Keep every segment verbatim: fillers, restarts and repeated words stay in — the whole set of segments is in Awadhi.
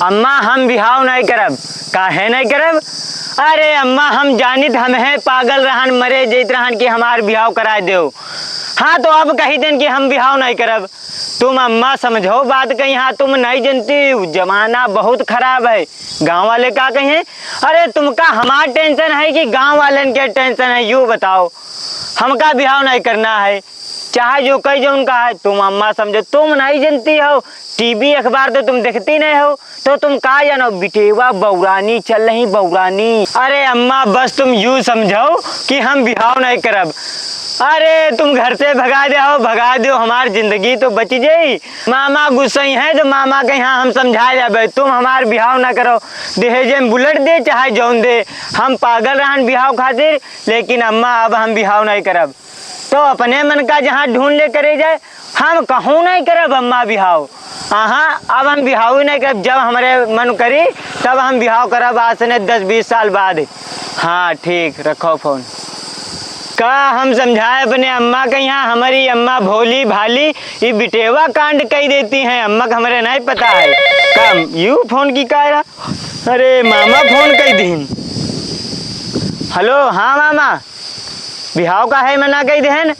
अम्मा, हम बिहाव नहीं करब। काहे नहीं करब? अरे अम्मा, हम जानित हम हैं पागल रहन, मरे जइत रहन कि हमार बिहाव कराए देव। हाँ, तो अब कही देन कि हम बिहाव नहीं करब। तुम अम्मा समझो बात कहीं, हाँ, तुम नहीं जनती, जमाना बहुत खराब है। गाँव वाले का कहें? अरे तुमका हमार tension है कि गाँव वालन के tension है, यू बताओ। हमका बिहाव नहीं करना है, चाहे जो कही जो उनका है, तुम अम्मा समझो, तुम नहीं जनती हो, टीवी अखबार तो तुम देखती नहीं हो, तो तुम का जानो, बिटेवा बौरानी चल रही, बौरानी। अरे अम्मा, बस तुम यू समझो कि हम बिहाव नहीं करब। अरे तुम घर से भगा दे हो, भगा दो, हमार जिंदगी तो बची जाई। मामा गुस्सई हैं तो मामा के यहाँ हम समझा जाबे, तुम हमार बिहाव ना करो, दहेजे में बुलेट दे चाहे जौन दे, हम पागल रहन बिहाव खातिर, लेकिन अम्मा अब हम बिहाव नहीं करब। तो अपने मन का जहाँ ढूंढ ले करे जाए, हम कहूँ नहीं करब अम्मा बिहाव। हाँ, अब हम बिहाव ही नहीं करब, जब हमरे मन करी तब हम बिहाव करब, आज से नहीं दस बीस साल बाद। हाँ ठीक, रखो फोन। का हम समझाए अपने अम्मा के यहाँ, हमारी अम्मा भोली भाली, ये बिटेवा कांड कही देती हैं, अम्मा का हमरे नहीं पता है। का यू फोन की का रहा? अरे मामा फोन कही दीन। हेलो, हाँ मामा, बिहाव का है मना कही देहन।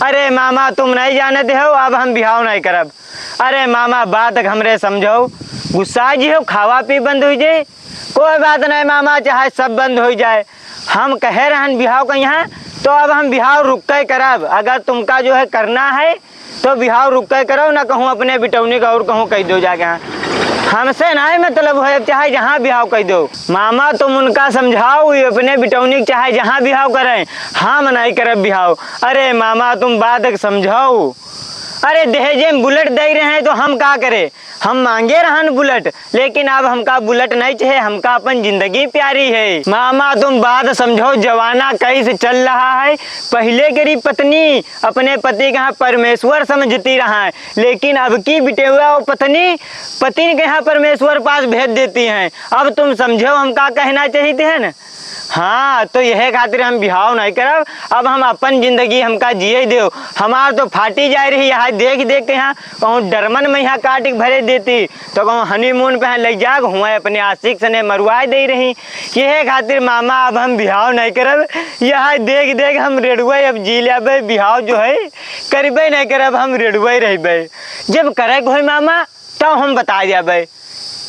अरे मामा, तुम नहीं जानते हो, अब हम बिहाव नहीं करब। अरे मामा, बात हमरे समझो, गुस्सा जी हो, खावा पी बंद हुई जाए। कोई बात नहीं मामा, चाहे सब बंद हुई जाए, हम कहे रहन बिहाव का यहाँ, तो अब हम बिहाव रुक के करब। अगर तुमका जो है करना है तो बिहाव रुक के करो, ना कहूँ अपने बिटौनी का और कहूँ कही दो जाके। हाँ, हमसे नहीं मतलब है, अब चाहे जहाँ बिहाव कही दो। मामा तुम उनका समझाओ, ये अपने बिटौनी के चाहे जहाँ बिहाव करें, हम नहीं करब बिहाव। अरे मामा तुम बात के समझाओ। अरे दहेजे में बुलेट दे रहे हैं तो हम का करें? हम मांगे रहन बुलेट, लेकिन अब हमका बुलेट नहीं चाहे, हमका अपन जिंदगी प्यारी है। मामा तुम बात समझो, जमाना कैसे चल रहा है। पहले करी पत्नी अपने पति के यहाँ परमेश्वर समझती रहा है, लेकिन अब की बिटेवा और पत्नी पति के यहाँ परमेश्वर पास भेज देती हैं। अब तुम समझो हम का कहना चाहते हैं न? हाँ, तो यह खातिर हम बिहाव नहीं करब। अब हम अपन जिंदगी हमका जिए देव। हमार तो फाटी जाए रही यहाँ देख देख के, यहाँ कहूँ डरमन में यहाँ काट के भरे देती, तो कहूँ honeymoon पे यहाँ ले जाग, हुआ अपने आशिक सने मरुआए दे रही। यह खातिर मामा अब हम बिहाव नहीं करब। यहाँ देख देख हम रेडुआ अब जी लेबे, बिहाव जो है करबे नहीं करब, हम रेडुआ ही रहबे। जब करे के होई मामा, तब हम बता जाबे।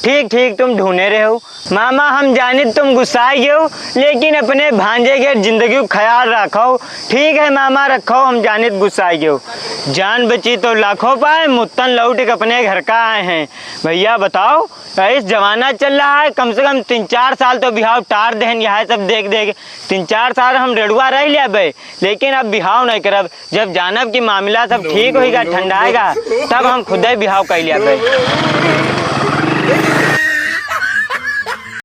ठीक ठीक, तुम ढूंढे रहो। मामा हम जानित तुम गुस्साए गयो, लेकिन अपने भांजे के जिंदगी को ख्याल रखो। ठीक है मामा, रखो, हम जानित गुस्साए गयो। जान बची तो लाखों पाए, मुत्तन लौट के अपने घर का आए हैं। भैया बताओ, इस जमाना चल रहा है, कम से कम तीन चार साल तो बिहाव टार देहन, यह सब देख देख। तीन चार साल हम रेडुआ रह लेबे, लेकिन अब बिहाव नहीं करब। जब जानब कि मामला सब ठीक होइगा, ठंडाएगा, तब हम खुदे बिहाव कर लेबे।